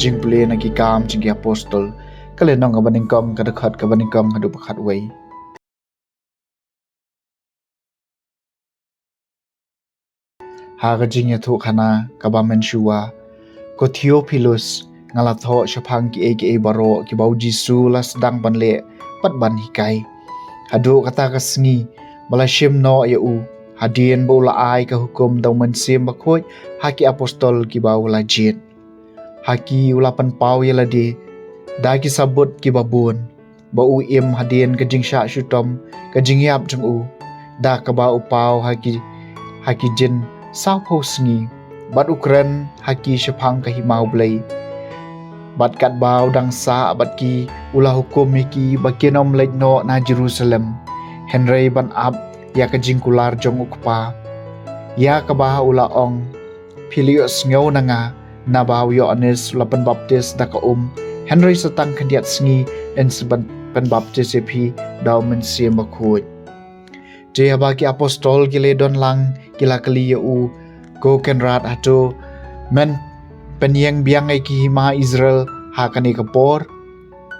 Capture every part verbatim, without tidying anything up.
Jingpule na Ki Kam jong ki Apostol, ka lynnong kaba nyngkong, ka dkhot kaba nyngkong haduh ba khatwei. Ha ka jingïathuhkhana kaba mynshuwa, ko Theophilus, nga la thoh shaphang kiei kiei baroh kiba U Jisu u la sdang ban leh bad ban hikai, haduh kata ka sngi ba la shim noh ïa u, hadien ba u la ai ka hukum da U Mynsiem Bakhuid ha ki apostol kiba u la jied. Ha ki u la pynpaw ïa lade da ki sabut kiba bun, ba u im hadien ka jingshah shitom ka jingïap jong u, da kaba u paw ha ki, ha ki jin sawphew sngi, bad u kren ha ki shaphang ka Hima U Blei. Bad katba u dang sah bad ki, u la hukum ïa ki ba kin ym leit noh na Jerusalem, hynrei ban ap ïa ka jingkular jong U Kpa, ïa kaba u la ong: Phi la ïohsngew na nga, naba u Ïoannis u la pynbaptis da ka um, hynrei sa tang khyndiat sngi yn sa pyn-, pynbaptis ïa phi da U Mynsiem Bakhuid. Te haba ki apostol ki la don lang, ki la kylli ïa u: Ko Kynrad, hato men pynïeng biang ïa ki hima Israel ha kane ka por?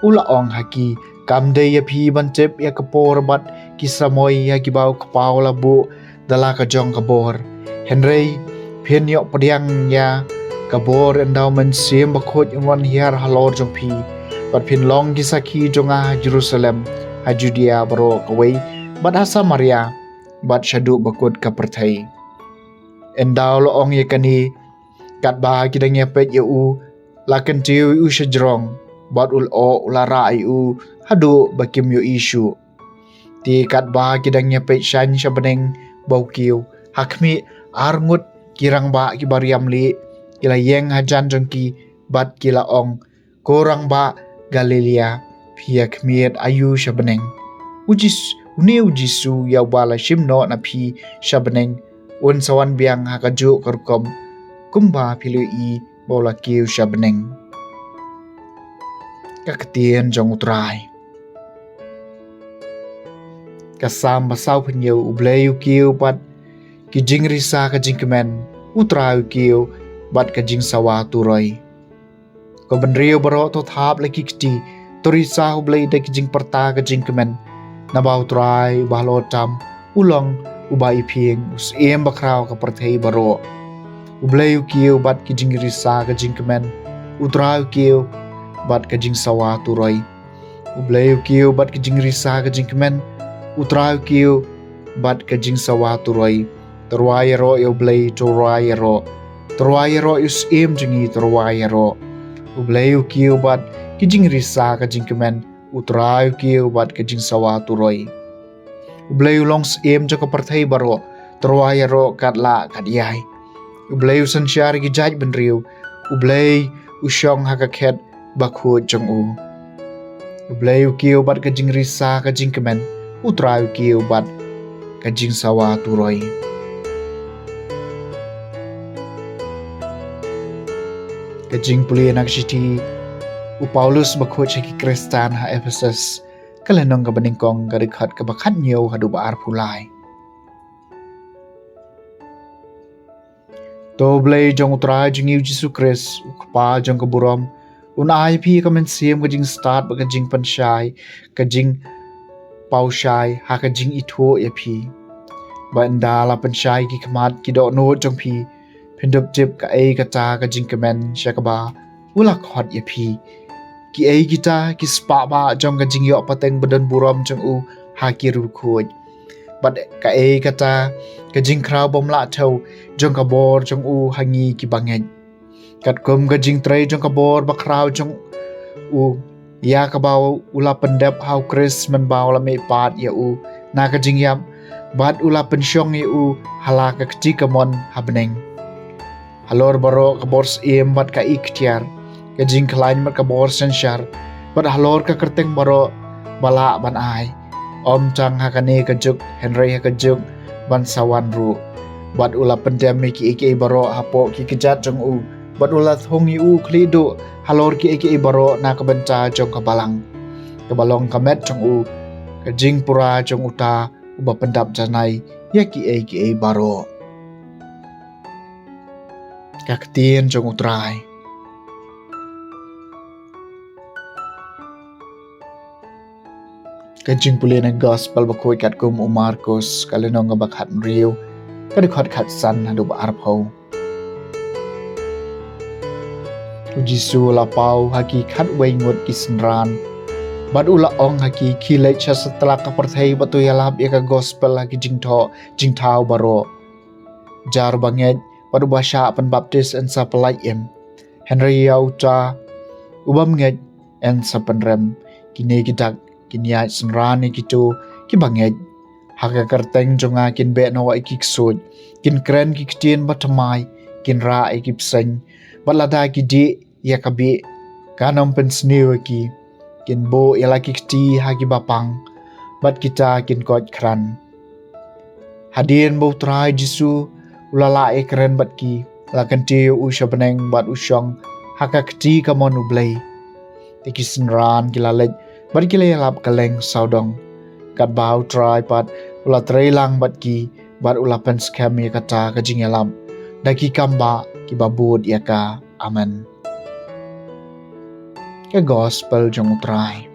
U la ong ha ki: Kam dei ïa phi ban tip ïa ka por bad ki samoi ïa kiba U Kpa u la buh da la ka jong ka bor, hynrei phin ïoh pdiang ïa ka bor ynda U Mynsiem Bakhuid un wan hiar halor jong phi, bad phin long ki sakhi jong nga ha Jerusalem, ha Judea baroh kawei, bad ha Samaria, bad shaduh ba kut ka pyrthei. Ynda u la ong ïa kane, katba ki dang ïapeit ïa u, la kyntiew ïa u shajrong, bad u lyoh u la rah ïa u haduh ba kim ïohi shuh. Te katba ki dang ïapeit shane sha bneng ba u kiew, ha khmih, ar ngut ki rangbah kiba riam lieh ki la ïeng hajan jong ki, bad ki la ong: Ko rangbah Galilaia, phi ïa khmied aïu sha bneng? U Jis-, une U Jisu ïa uba la shim noh na phi sha bneng, un sa wan biang ha kajuh ka rukom, kumba phi la ïohi ba u la kiew sha bneng. Ka ktien jong U Trai. Ka Salm ba sawphew hynñiew. U Blei u kiew bad ki jingrisa ka jingkmen, U Trai u kiew bad ka jingsawa turoi. Ko bynriew baroh, to thap la ki kti, to risa ha U Blei da ki jingpyrta ka jingkmen. Naba U Trai uba halor tam u long uba iphieng, u Syiem bakhraw ka pyrthei baroh. U Blei u kiew bad ki jingrisa ka jingkmen, U Trai u kiew bad ka jingsawa turoi. U Blei u kiew bad ki jingrisa ka jingkmen, U Trai u kiew bad ka jingsawa turoi. To rwai ïaroh ïa U Blei, to rwai ïaroh. To rwai ïaroh ïa u Syiem jong ngi, to rwai ïaroh. U Blei u kiew bad ki jingrisa ka jingkmen, U Trai u kiew bad ka jingsawa turoi. U Blei u long Syiem jong ka pyrthei baroh, to rwai ïaroh kat lah kat ïai. U Blei u synshar ïa ki jaitbynriew, U Blei u shong ha ka khet bakhuid jong u. U Blei u kiew bad ka jingrisa ka jingkmen, U Trai u kiew bad ka jingsawa turoi. Ka jingpule na ka shithi U Paulus bakhuid sha ki Khristan ha Ephesus, ka lynnong kaba nyngkong, ka dkhot kaba khathynñiew haduh ba arphew lai. To U Blei jong U Trai jong ngi U Jisu Khrist, U Kpa jong ka burom, un ai ïa phi ka mynsiem ka jingstad bad ka jingpynshai, ka jingpawshai ha ka jingithuh ïa phi. Ba ynda la pynshai ki khmat ki dohnud jong phi, phin dup tip kaei kata ka jingkmen sha kaba u la khot ïa phi. Kiei kita ki spah bah jong ka jingïoh pateng badonburom jong u ha ki riewkhuid. Bad kaei kata ka jingkhraw bym lah thew jong ka bor jong u ha ngi ki bangeit. Katkum ka jingtrei jong ka bor bakhraw jong u, ïa kaba u la pyndep ha U Khrist mynba u la mihpat ïa u na ka jingïap, bad u la pynshong ïa u ha la ka kti kamon ha bneng. Halor baroh ka bor syiem bad ka iktiar, ka jingkhlaiñ bad ka bor synshar, bad halor ka kyrteng baroh ba lah ban ai, ym tang ha kane ka juk hynrei ha ka juk ban sa wan ruh. Bad u la pyndem ïa kiei kiei baroh hapoh ki kjat jong u, bad u la thung ïa u khlieh duh halor kiei kiei baroh na ka bynta jong ka balang, kaba long ka met jong u, ka jingpura jong uta uba pyndap janai ïa kiei kiei baroh. Ka ktien jong U Trai. Ka jingpule na gospel bakhuid katkum u Markus, ka lynnong kaba khathynriew, ka dkhot khatsan haduh ba arphew. U Jisu u la paw ha ki khatwei ngut ki synran, bad u la ong ha ki, khie leit sha satlak ka pyrthei bad to ïalap ïa ka gospel ha ki jingthoh jingthaw baroh. Jar uba ngeit bad uba shah pynbaptis yn sa pyllait im, hynrei ïa uta u bym ngeit yn sa pynrem. Kine ki dak kin ïaid synran ïa kito kiba ngeit. Ha ka kyrteng jong nga kin beh noh ïa ki ksuid, kin kren ki ktien bathymmai, kin rah ïa ki bseiñ, bad lada ki dih ïa ka bih, kan ym pynsniew ïa ki. Kin buh ïa la ki kti ha kiba pang, bad kita kin koit khran. Hadien ba u Trai Jisu u la lah ïakren bad ki, la kyntiew u sha bneng bad u shong ha ka kti kamon U Blei. Te ki synran ki la leit bad ki la ïalap kylleng sawdong. Katba u Trai pat u la trei lang bad ki, bad u la pynskhem ïa kata ka jingïalap da ki kambah kiba bud ïa ka. Amen. Ka gospel jong u Trai.